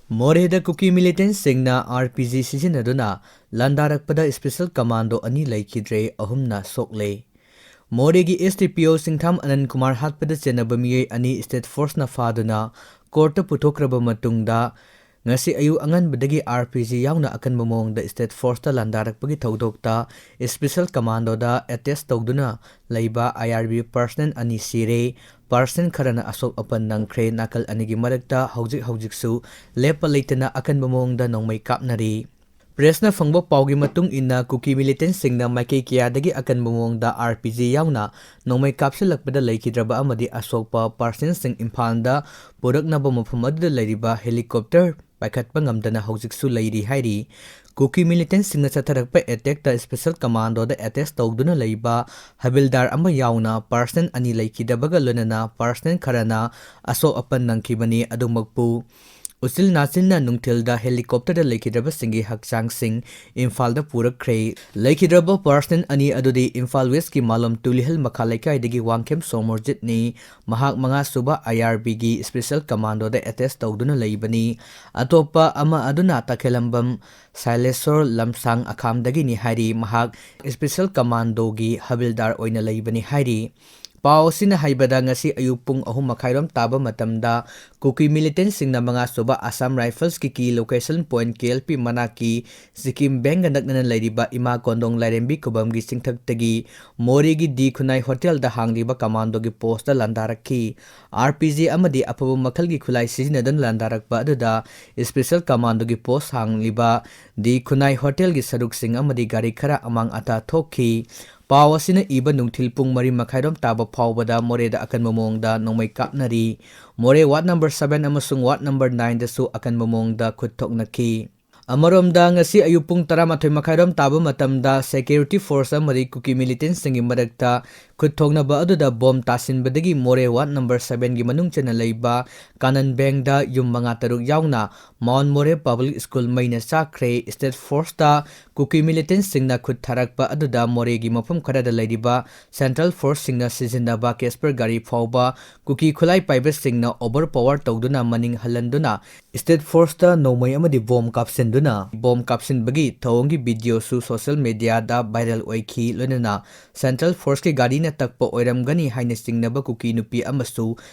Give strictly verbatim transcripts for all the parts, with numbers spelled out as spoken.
ꯃꯣꯔꯦꯗ ꯀꯨꯀꯤ ꯃꯤꯂꯤꯇꯦꯟꯠꯁꯤꯡꯅ R P G ꯁꯤꯖꯤꯟꯅꯗꯨꯅ ꯂꯥꯟꯗꯥꯔꯛꯄꯗ special commando ꯑꯅꯤ ꯂꯩꯈꯤꯗ꯭ꯔꯦ, ꯑꯍꯨꯝꯅ ꯁꯣꯛꯂꯦ꯫ ꯃꯣꯔꯦꯒꯤ ꯑꯦꯁ ꯗꯤ ꯄꯤ ꯑꯣ ꯁꯤꯡꯊꯥꯝ ꯑꯅꯟ ꯀꯨꯃꯥꯔ ꯍꯥꯠꯄꯗ ꯆꯦꯟꯅꯕ ꯃꯤꯑꯣꯏ ꯑꯅꯤ ꯁ꯭ꯇꯦꯠ ꯐꯣꯔꯁꯅ ꯐꯥꯗꯨꯅ ꯀꯣꯔꯠꯇ ꯄꯨꯊꯣꯛꯈ꯭ꯔꯕ ꯃꯇꯨꯡꯗ, ꯉꯁꯤ ꯑꯌꯨꯛ ꯑꯉꯟꯕꯗꯒꯤ ꯑꯥꯔ ꯄꯤ ꯖꯤ ꯌꯥꯎꯅ ꯑꯀꯟꯕ ꯃꯑꯣꯡꯗ ꯁ꯭ꯇꯦꯠ ꯐꯣꯔꯁꯇ ꯂꯥꯟꯗꯥꯔꯛꯄꯒꯤ ꯊꯧꯗꯣꯛꯇ ꯁ꯭ꯄꯦꯁꯦꯜ ꯀꯃꯥꯟꯗꯣꯗ ꯑꯦꯇꯦꯆ ꯇꯧꯗꯨꯅ ꯂꯩꯕ ꯑꯥꯏ ꯑꯥꯔ ꯕꯤ ꯄꯔꯁꯅꯦꯜ ꯑꯅꯤ ꯁꯤꯔꯦ꯫ ꯄꯔꯁꯅꯦꯜ ꯈꯔꯅ ꯑꯁꯣꯛ ꯑꯄꯟ ꯅꯪꯈ꯭ꯔꯦ꯫ ꯅꯥꯀꯜ ꯑꯅꯤꯒꯤ ꯃꯔꯛꯇ ꯍꯧꯖꯤꯛ ꯍꯧꯖꯤꯛꯁꯨ ꯂꯦꯞꯄ ꯂꯩꯇꯅ ꯑꯀꯟꯕ ꯃꯑꯣꯡꯗ ꯅꯣꯡꯃꯩ ꯀꯥꯞꯅꯔꯤ꯫ ꯄ꯭ꯔꯦꯁꯅ ꯐꯪꯕ ꯄꯥꯎꯒꯤ ꯃꯇꯨꯡ ꯏꯟꯅ, ꯀꯨꯀꯤ ꯃꯤꯂꯤꯇꯦꯟꯠꯁꯤꯡꯅ ꯃꯥꯏꯀꯩ ꯀꯌꯥꯗꯒꯤ ꯑꯀꯟꯕ ꯃꯑꯣꯡꯗ ꯑꯥꯔ ꯄꯤ ꯖꯤ ꯌꯥꯎꯅ ꯅꯣꯡꯃꯩ ꯀꯥꯞꯁꯤꯜꯂꯛꯄꯗ ꯂꯩꯈꯤꯗ꯭ꯔꯕ ꯑꯃꯗꯤ ꯑꯁꯣꯛꯄ ꯄꯔꯁꯅꯦꯜꯁꯤꯡ ꯏꯝꯐꯥꯜꯗ ꯄꯨꯔꯛꯅꯕ ꯃꯐꯝ ꯑꯗꯨꯗ ꯂꯩꯔꯤꯕ ꯍꯦꯂꯤꯀꯣꯞꯇꯔ ꯄꯥꯏꯈꯠꯄ ꯉꯝꯗꯅ ꯍꯧꯖꯤꯛꯁꯨ ꯂꯩꯔꯤ ꯍꯥꯏꯔꯤ꯫ ꯀꯨꯀꯤ ꯃꯤꯂꯤꯇꯦꯟꯠꯁꯤꯡꯅ ꯆꯠꯊꯔꯛꯄ ꯑꯦꯇꯦꯛꯇ ꯁ꯭ꯄꯦꯁꯦꯜ ꯀꯃꯥꯟꯗꯣꯗ ꯑꯦꯇꯦꯆ ꯇꯧꯗꯨꯅ ꯂꯩꯕ ꯍꯕꯤꯜꯗꯥꯔ ꯑꯃ ꯌꯥꯎꯅ ꯄꯔꯁꯅꯦꯜ ꯑꯅꯤ ꯂꯩꯈꯤꯗꯕꯒ ꯂꯣꯏꯅꯅ ꯄꯔꯁꯅꯦꯜ ꯈꯔꯅ ꯑꯁꯣꯛ ꯑꯄꯟ ꯅꯪꯈꯤꯕꯅꯤ꯫ ꯑꯗꯨꯃꯛꯄꯨ ꯎꯆꯤꯜ ꯅꯥꯆꯤꯟꯅ ꯅꯨꯡꯊꯤꯜꯗ ꯍꯦꯂꯤꯀꯣꯞꯇꯔꯗ ꯂꯩꯈꯤꯗ꯭ꯔꯕꯁꯤꯡꯒꯤ ꯍꯛꯆꯥꯡꯁꯤꯡ ꯏꯝꯐꯥꯜꯗ ꯄꯨꯔꯛꯈ꯭ꯔꯦ꯫ ꯂꯩꯈꯤꯗ꯭ꯔꯕ ꯄꯔꯁꯅꯦꯜ ꯑꯅꯤ ꯑꯗꯨꯗꯤ ꯏꯝꯐꯥꯜ ꯋꯦꯁꯀꯤ ꯃꯥꯂꯣꯝ ꯇꯨꯂꯤꯍꯜ ꯃꯈꯥ ꯂꯩꯀꯥꯏꯗꯒꯤ ꯋꯥꯡꯈꯦꯝ ꯁꯣꯃꯣꯔꯖꯤꯠꯅꯤ꯫ ꯃꯍꯥꯛ ꯃꯉꯥꯁꯨꯕ ꯑꯥꯏ ꯑꯥꯔ ꯕꯤꯒꯤ ꯁ꯭ꯄꯦꯁꯦꯜ ꯀꯃꯥꯟꯗꯣꯗ ꯑꯦꯇꯦꯆ ꯇꯧꯗꯨꯅ ꯂꯩꯕꯅꯤ꯫ ꯑꯇꯣꯞꯄ ꯑꯃ ꯑꯗꯨꯅ ꯇꯈꯦꯂꯝꯕꯝ ꯁꯥꯏꯂꯦꯁꯣꯔ ꯂꯝꯁꯥꯡ ꯑꯈꯥꯝꯗꯒꯤꯅꯤ ꯍꯥꯏꯔꯤ꯫ ꯃꯍꯥꯛ ꯁ꯭ꯄꯦꯁꯦꯜ ꯀꯃꯥꯟꯗꯣꯒꯤ ꯍꯕꯤꯜꯗꯥꯔ ꯑꯣꯏꯅ ꯂꯩꯕꯅꯤ ꯍꯥꯏꯔꯤ꯫ ꯄꯥꯎ ꯑꯁꯤꯅ ꯍꯥꯏꯕꯗ, ꯉꯁꯤ ꯑꯌꯨꯛ ꯄꯨꯡ ꯑꯍꯨꯝ ꯃꯈꯥꯏꯔꯣꯝ ꯇꯥꯕ ꯃꯇꯝꯗ ꯀꯨꯀꯤ ꯃꯤꯂꯤꯇꯦꯟꯠꯁꯤꯡꯅ ꯃꯉꯥꯁꯨꯕ ꯑꯁꯥꯝ ꯔꯥꯏꯐꯜꯁꯀꯤ ꯀꯤ ꯂꯣꯀꯦꯁꯟ ꯄꯣꯏꯟꯠ ꯀꯦ ꯑꯦꯜ ꯄꯤ ꯃꯅꯥꯛꯀꯤ ꯁꯤꯀꯤꯝ ꯕꯦꯡꯒ ꯅꯛꯅꯅ ꯂꯩꯔꯤꯕ ꯏꯃꯥ ꯀꯣꯟꯗꯣꯡ ꯂꯥꯏꯔꯦꯝꯕꯤ ꯈꯨꯕꯝꯒꯤ ꯆꯤꯡꯊꯛꯇꯒꯤ ꯃꯣꯔꯦꯒꯤ ꯗꯤ ꯈꯨꯟꯅꯥꯏ ꯍꯣꯇꯦꯜꯗ ꯍꯥꯡꯂꯤꯕ ꯀꯃꯥꯟꯗꯣꯒꯤ ꯄꯣꯁꯇ ꯂꯥꯟꯗꯥꯔꯛꯈꯤ꯫ ꯑꯥꯔ ꯄꯤ ꯖꯤ ꯑꯃꯗꯤ ꯑꯐꯕ ꯃꯈꯜꯒꯤ ꯈꯨꯠꯂꯥꯏ ꯁꯤꯖꯤꯟꯅꯗꯨꯅ ꯂꯥꯟꯗꯥꯔꯛꯄ ꯑꯗꯨꯗ ꯁ꯭ꯄꯦꯁꯦꯜ ꯀꯃꯥꯟꯗꯣꯒꯤ ꯄꯣꯁ ꯍꯥꯡꯂꯤꯕ ꯗꯤ ꯈꯨꯟꯅꯥꯏ ꯍꯣꯇꯦꯜꯒꯤ ꯁꯔꯨꯛꯁꯤꯡ ꯑꯃꯗꯤ ꯒꯥꯔꯤ ꯈꯔ ꯑꯃꯥꯡ ꯑꯇꯥ ꯊꯣꯛꯈꯤ꯫ ꯄꯥꯎ ꯑꯁꯤꯅ ꯏꯕ ꯅꯨꯡꯊꯤꯜ ꯄꯨꯡ ꯃꯔꯤ ꯃꯈꯥꯏꯔꯣꯝ ꯇꯥꯕ ꯐꯥꯎꯕꯗ ꯃꯣꯔꯦꯗ ꯑꯀꯟꯕ ꯃꯑꯣꯡꯗ ꯅꯣꯡꯃꯩ ꯀꯥꯞꯅꯔꯤ꯫ ꯃꯣꯔꯦ ꯋꯥꯔꯗ ꯅꯝꯕꯔ ꯁꯚꯦꯟ ꯑꯃꯁꯨꯡ ꯋꯥꯔꯗ ꯅꯝꯕꯔ ꯅꯥꯏꯟꯗꯁꯨ ꯑꯀꯟꯕ ꯃꯑꯣꯡꯗ ꯈꯨꯠ ꯊꯣꯛꯅꯈꯤ꯫ ꯑꯃꯔꯣꯝꯗ, ꯉꯁꯤ ꯑꯌꯨꯛ ꯄꯨꯡ ꯇꯔꯥꯃꯥꯊꯣꯏ ꯃꯈꯥꯏꯔꯣꯝ ꯇꯥꯕ ꯃꯇꯝꯗ ꯁꯦꯀ꯭ꯌꯨꯔꯤꯇꯤ ꯐꯣꯔꯁ ꯑꯃꯗꯤ ꯀꯨꯀꯤ ꯃꯤꯂꯤꯇꯦꯟꯠꯁꯤꯡꯒꯤ ꯃꯔꯛꯇ ꯈꯨꯠ ꯊꯣꯛꯅꯕ ꯑꯗꯨꯗ ꯕꯣꯝ ꯇꯥꯁꯤꯟꯕꯗꯒꯤ ꯃꯣꯔꯦ ꯋꯥꯔꯗ ꯅꯝꯕꯔ ꯁꯚꯦꯟꯒꯤ ꯃꯅꯨꯡ ꯆꯟꯅ ꯂꯩꯕ ꯀꯥꯅꯟ ꯕꯦꯡꯗ ꯌꯨꯝ ꯃꯉꯥ ꯇꯔꯨꯛ ꯌꯥꯎꯅ ꯃꯥꯎꯟ ꯃꯣꯔꯦ ꯄꯕ꯭ꯂꯤꯛ ꯁ꯭ꯀꯨꯜ ꯃꯩꯅ ꯆꯥꯛꯈ꯭ꯔꯦ꯫ ꯏꯁꯇꯦꯠ ꯐꯣꯔꯁꯇ ꯀꯨꯀꯤ ꯃꯤꯂꯤꯇꯦꯟꯁꯤꯡꯅ ꯈꯨꯠ ꯊꯥꯔꯛꯄ ꯑꯗꯨꯗ ꯃꯣꯔꯦꯒꯤ ꯃꯐꯝ ꯈꯔꯗ ꯂꯩꯔꯤꯕ ꯁꯦꯟꯇ꯭ꯔꯦꯜ ꯐꯣꯔꯁꯁꯤꯡꯅ ꯁꯤꯖꯤꯟꯅꯕ ꯀꯦꯁꯄꯔ ꯒꯥꯔꯤ ꯐꯥꯎꯕ ꯀꯨꯀꯤ ꯈꯨꯠꯂꯥꯏ ꯄꯥꯏꯕꯁꯤꯡꯅ ꯑꯣꯚꯔ ꯄꯋꯥꯔ ꯇꯧꯗꯨꯅ ꯃꯅꯤꯡ ꯍꯜꯍꯟꯗꯨꯅ ꯏꯁꯇꯦꯠ ꯐꯣꯔꯁꯇ ꯅꯣꯡꯃꯩ ꯑꯃꯗꯤ ꯕꯣꯝ ꯀꯥꯞꯁꯤꯟꯗꯨꯅ, ꯕꯣꯝ ꯀꯥꯞꯁꯤꯟꯕꯒꯤ ꯊꯧꯑꯣꯡꯒꯤ ꯚꯤꯗꯤꯑꯣꯁꯨ ꯁꯣꯁꯤꯌꯦꯜ ꯃꯤꯗꯤꯌꯥꯗ ꯚꯥꯏꯔꯦꯜ ꯑꯣꯏꯈꯤ꯫ ꯂꯣꯏꯅꯅ ꯁꯦꯟꯇ꯭ꯔꯦꯜ ꯐꯣꯔꯁꯀꯤ ꯒꯥꯔꯤꯅ ꯇꯛꯄ ꯑꯣꯏꯔꯝꯒꯅꯤ ꯍꯥꯏꯅ ꯆꯤꯡꯅꯕ ꯀꯨꯀꯤ ꯅꯨꯄꯤ ꯑꯃꯁꯨ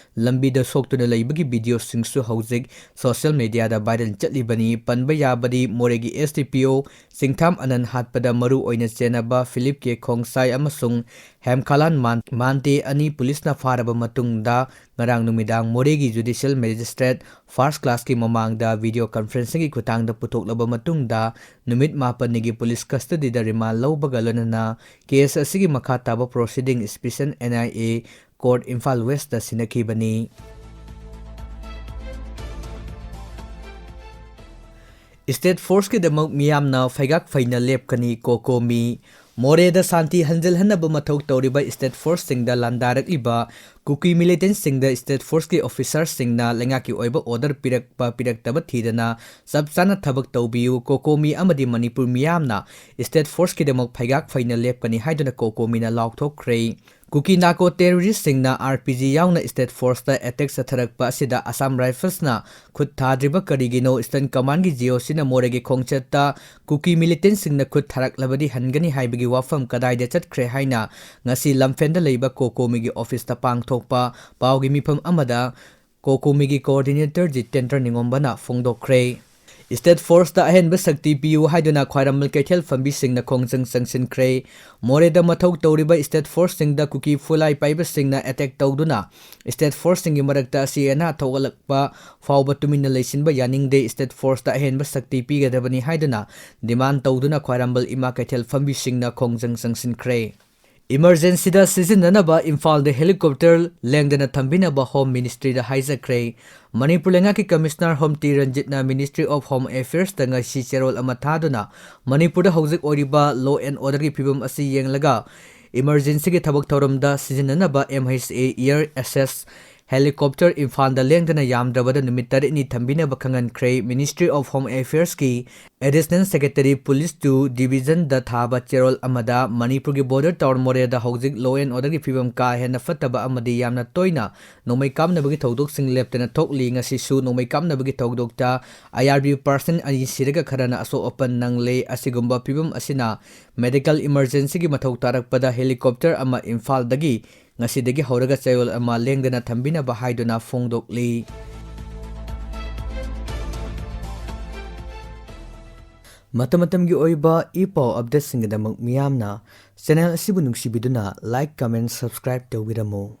ꯂꯝꯕꯤꯗ ꯁꯣꯛꯇꯨꯅ ꯂꯩꯕꯒꯤ ꯚꯤꯗꯤꯑꯣꯁꯤꯡꯁꯨ ꯍꯧꯖꯤꯛ ꯁꯣꯁꯤꯌꯦꯜ ꯃꯤꯗꯤꯌꯥꯗ ꯚꯥꯏꯔꯦꯜ ꯆꯠꯂꯤꯕꯅꯤ꯫ ꯄꯟꯕ ꯌꯥꯕꯗꯤ ꯃꯣꯔꯦꯒꯤ ꯑꯦꯁ ꯗꯤ ꯄꯤ ꯑꯣ ꯆꯤꯡꯊꯥꯝ ꯑꯅꯟ ꯍꯥꯠꯄꯗ ꯃꯔꯨ ꯑꯣꯏꯅ ꯆꯦꯟꯅꯕ ꯐꯤꯂꯤꯞ ꯀꯦ ꯈꯣꯡꯁꯥꯏ ꯑꯃꯁꯨꯡ ꯍꯦꯝꯈꯥꯂꯥꯟ ꯃꯥꯟ-, ꯃꯥꯟꯇꯦ ꯑꯅꯤ ꯄꯨꯂꯤꯁꯅ ꯐꯥꯔꯕ ꯃꯇꯨꯡꯗ ꯉꯔꯥꯡ ꯅꯨꯃꯤꯗꯥꯡ ꯃꯣꯔꯦꯒꯤ ꯖꯨꯗꯤꯁꯤꯌꯦꯜ ꯃꯦꯖꯤꯁꯇ꯭ꯔꯦꯠ ꯐꯥꯔꯁ ꯀ꯭ꯂꯥꯁꯀꯤ ꯃꯃꯥꯡꯗ ꯚꯤꯗꯤꯑꯣ ꯀꯟꯐꯔꯦꯟꯁꯤꯡꯒꯤ ꯈꯨꯠꯊꯥꯡꯗ ꯄꯨꯊꯣꯛꯂꯕ ꯃꯇꯨꯡꯗ ꯅꯨꯃꯤꯠ ꯃꯥꯄꯟꯅꯤꯒꯤ ꯄꯨꯂꯤꯁ ꯀꯁꯇꯗꯤꯗ ꯔꯤꯃꯥꯟ ꯂꯧꯕꯒ ꯂꯣꯏꯅꯅ ꯀꯦꯁ ꯑꯁꯤꯒꯤ ꯃꯈꯥ ꯇꯥꯕ proceeding special N I A court Imphal west ꯁꯤꯟꯅꯈꯤꯕꯅꯤ꯫ ꯏꯁꯇꯦꯠ ꯐꯣꯔꯁꯀꯤꯗꯃꯛ ꯃꯤꯌꯥꯝꯅ ꯐꯩꯒꯥꯛ ꯐꯩꯅ ꯂꯦꯞꯀꯅꯤ, ꯀꯣꯀꯣꯃꯤ꯫ ꯃꯣꯔꯦꯗ ꯁꯥꯟꯇꯤ ꯍꯟꯖꯤꯜꯍꯟꯅꯕ ꯃꯊꯧ ꯇꯧꯔꯤꯕ ꯏꯁꯇꯦꯠ ꯐꯣꯔꯁꯁꯤꯡꯗ ꯂꯥꯟꯗꯥꯔꯛꯂꯤꯕ ꯀꯨꯀꯤ ꯃꯤꯂꯤꯇꯦꯟꯁꯤꯡꯗ ꯏꯁꯇꯦꯠ ꯐꯣꯔꯁꯀꯤ ꯑꯣꯐꯤꯁꯥꯔꯁꯤꯡꯅ ꯂꯩꯉꯥꯛꯀꯤ ꯑꯣꯏꯕ ꯑꯣꯔꯗꯔ ꯄꯤꯔꯛꯄ ꯄꯤꯔꯛꯇꯕ ꯊꯤꯗꯅ ꯆꯞ ꯆꯥꯅ ꯊꯕꯛ ꯇꯧꯕꯤꯌꯨ, ꯀꯣꯀꯣꯃꯤ ꯑꯃꯗꯤ ꯃꯅꯤꯄꯨꯔ ꯃꯤꯌꯥꯝꯅ ꯏꯁꯇꯦꯠ ꯐꯣꯔꯁꯀꯤꯗꯃꯛ ꯐꯩꯒꯥꯛ ꯐꯩꯅ ꯂꯦꯞꯀꯅꯤ ꯍꯥꯏꯗꯨꯅ ꯀꯣꯀꯣꯃꯤꯅ ꯂꯥꯎꯊꯣꯛꯈ꯭ꯔꯦ꯫ ꯀꯨꯀꯤ ꯅꯥꯔꯀꯣ ꯇꯦꯔꯣꯔꯤꯁꯁꯤꯡꯅ ꯑꯥꯔ ꯄꯤ ꯖꯤ ꯌꯥꯎꯅ ꯏꯁꯇꯦꯠ ꯐꯣꯔꯁꯇ ꯑꯦꯇꯦꯛ ꯆꯠꯊꯔꯛꯄ ꯑꯁꯤꯗ ꯑꯁꯥꯝ ꯔꯥꯏꯐꯜꯁꯅ ꯈꯨꯠ ꯊꯥꯗ꯭ꯔꯤꯕ ꯀꯔꯤꯒꯤꯅꯣ? ꯏꯁꯇꯔꯟ ꯀꯃꯥꯟꯒꯤ ꯖꯤ ꯑꯣ ꯁꯤꯅ ꯃꯣꯔꯦꯒꯤ ꯈꯣꯡꯆꯠꯇ ꯀꯨꯀꯤ ꯃꯤꯂꯤꯇꯦꯟꯁꯤꯡꯅ ꯈꯨꯠ ꯊꯥꯔꯛꯂꯕꯗꯤ ꯍꯟꯒꯅꯤ ꯍꯥꯏꯕꯒꯤ ꯋꯥꯐꯝ ꯀꯗꯥꯏꯗ ꯆꯠꯈ꯭ꯔꯦ ꯍꯥꯏꯅ ꯉꯁꯤ ꯂꯝꯐꯦꯟꯗ ꯂꯩꯕ ꯀꯣꯀꯣꯃꯤꯒꯤ ꯑꯣꯐꯤꯁꯇ ꯄꯥꯡꯊꯣꯛꯄ ꯄꯥꯎꯒꯤ ꯃꯤꯐꯝ ꯑꯃꯗ ꯀꯣꯀꯣꯃꯤꯒꯤ ꯀꯣꯑꯣꯔꯗꯤꯅꯦꯇꯔ ꯖꯤꯇꯦꯟꯗ꯭ꯔ ꯅꯤꯉꯣꯝꯕꯅ ꯐꯣꯡꯗꯣꯛꯈ꯭ꯔꯦ꯫ ꯏꯁꯇꯦꯠ ꯐꯣꯔꯁꯇ ꯑꯍꯦꯟꯕ ꯁꯛꯇꯤ ꯄꯤꯌꯨ ꯍꯥꯏꯗꯨꯅ ꯈ꯭ꯋꯥꯏꯔꯝꯕꯟ ꯀꯩꯊꯦꯜ ꯐꯝꯕꯤꯁꯤꯡꯅ ꯈꯣꯡꯖꯪ ꯆꯪꯁꯤꯟꯈ꯭ꯔꯦ꯫ ꯃꯣꯔꯦꯗ ꯃꯊꯧ ꯇꯧꯔꯤꯕ ꯏꯁꯇꯦꯠ ꯐꯣꯔꯁꯁꯤꯡꯗ ꯀꯨꯀꯤ ꯈꯨꯠꯂꯥꯏ ꯄꯥꯏꯕꯁꯤꯡꯅ ꯑꯦꯇꯦꯛ ꯇꯧꯗꯨꯅ ꯏꯁꯇꯦꯠ ꯐꯣꯔꯁꯁꯤꯡꯒꯤ ꯃꯔꯛꯇ ꯑꯁꯤ ꯑꯅꯥ ꯊꯣꯛꯍꯜꯂꯛꯄ ꯐꯥꯎꯕ ꯇꯨꯃꯤꯟꯅ ꯂꯩꯁꯤꯟꯕ ꯌꯥꯅꯤꯡꯗꯦ꯫ ꯏꯁꯇꯦꯠ ꯐꯣꯔꯁꯇ ꯑꯍꯦꯟꯕ ꯁꯛꯇꯤ ꯄꯤꯒꯗꯕꯅꯤ ꯍꯥꯏꯗꯨꯅ ꯗꯤꯃꯥꯟ ꯇꯧꯗꯨꯅ ꯈ꯭ꯋꯥꯏꯔꯝꯕꯟ ꯏꯃꯥ ꯀꯩꯊꯦꯜ ꯐꯝꯕꯤꯁꯤꯡꯅ ꯈꯣꯡꯖꯪ ꯆꯪꯁꯤꯟꯈ꯭ꯔꯦ꯫ ꯏꯃꯔꯖꯦꯟꯁꯤꯗ ꯁꯤꯖꯤꯟꯅꯅꯕ ꯏꯝꯐꯥꯜꯗ ꯍꯦꯂꯤꯀꯣꯞꯇꯔ ꯂꯦꯡꯗꯅ ꯊꯝꯕꯤꯅꯕ ꯍꯣꯝ ꯃꯤꯅꯤꯁꯇ꯭ꯔꯤꯗ ꯍꯥꯏꯖꯈ꯭ꯔꯦ꯫ ꯃꯅꯤꯄꯨꯔ ꯂꯩꯉꯥꯛꯀꯤ ꯀꯃꯤꯁꯅꯔ ꯍꯣꯝ ꯇꯤ ꯔꯟꯖꯤꯠꯅ ꯃꯤꯅꯤꯁꯇ꯭ꯔꯤ ꯑꯣꯐ ꯍꯣꯝ ꯑꯦꯐꯤꯌꯔꯁꯇ ꯉꯁꯤ ꯆꯦꯔꯣꯜ ꯑꯃ ꯊꯥꯗꯨꯅ ꯃꯅꯤꯄꯨꯔꯗ ꯍꯧꯖꯤꯛ ꯑꯣꯏꯔꯤꯕ ꯂꯣ ꯑꯦꯟ ꯑꯣꯔꯗꯔꯒꯤ ꯐꯤꯕꯝ ꯑꯁꯤ ꯌꯦꯡꯂꯒ Emergencyꯒꯤ ꯊꯕꯛ ꯊꯧꯔꯝꯗ ꯁꯤꯖꯤꯟꯅꯅꯕ M H A Air Access helicopter ꯏꯝꯐꯥꯜꯗ ꯂꯦꯡꯗꯅ ꯌꯥꯝꯗ꯭ꯔꯕꯗ ꯅꯨꯃꯤꯠ ꯇꯔꯦꯠꯅꯤ ꯊꯝꯕꯤꯅꯕ ꯈꯪꯍꯟꯈ꯭ꯔꯦ꯫ Ministry of Home Affairsꯀꯤ Additional Secretary Police two Divisionꯗ ꯊꯥꯕ ꯆꯦꯔꯣꯜ ꯑꯃꯗ, ꯃꯅꯤꯄꯨꯔꯒꯤ border town ꯃꯣꯔꯦꯗ ꯍꯧꯖꯤꯛ law and orderꯒꯤ ꯐꯤꯕꯝ ꯀꯥ ꯍꯦꯟꯅ ꯐꯠꯇꯕ ꯑꯃꯗꯤ ꯌꯥꯝꯅ ꯇꯣꯏꯅ ꯅꯣꯡꯃꯩ ꯀꯥꯞꯅꯕꯒꯤ ꯊꯧꯗꯣꯛꯁꯤꯡ ꯂꯦꯞꯇꯅ ꯊꯣꯛꯂꯤ꯫ ꯉꯁꯤꯁꯨ ꯅꯣꯡꯃꯩ ꯀꯥꯞꯅꯕꯒꯤ ꯊꯧꯗꯣꯛꯇ I R B personnel ꯑꯅꯤ ꯁꯤꯔꯒ ꯈꯔꯅ ꯑꯁꯣꯛ ꯑꯄꯟ ꯅꯪꯂꯦ꯫ ꯑꯁꯤꯒꯨꯝꯕ ꯐꯤꯕꯝ ꯑꯁꯤꯅ medical emergencyꯒꯤ ꯃꯊꯧ ꯇꯥꯔꯛꯄꯗ helicopter ꯑꯃ ꯏꯝꯐꯥꯜꯗꯒꯤ ꯉꯁꯤꯗꯒꯤ ꯍꯧꯔꯒ ꯆꯌꯣꯜ ꯑꯃ ꯂꯦꯡꯗꯅ ꯊꯝꯕꯤꯅꯕ ꯍꯥꯏꯗꯨꯅ ꯐꯣꯡꯗꯣꯛꯂꯤ꯫ ꯃꯇꯝ ꯃꯇꯝꯒꯤ ꯑꯣꯏꯕ ꯏ ꯄꯥꯎ updateꯁꯤꯡꯒꯤꯗꯃꯛ ꯃꯤꯌꯥꯝꯅ channel ꯑꯁꯤꯕꯨ ꯅꯨꯡꯁꯤꯕꯤꯗꯨꯅ like, comment, subscribe ꯇꯧꯕꯤꯔꯝꯃꯨ꯫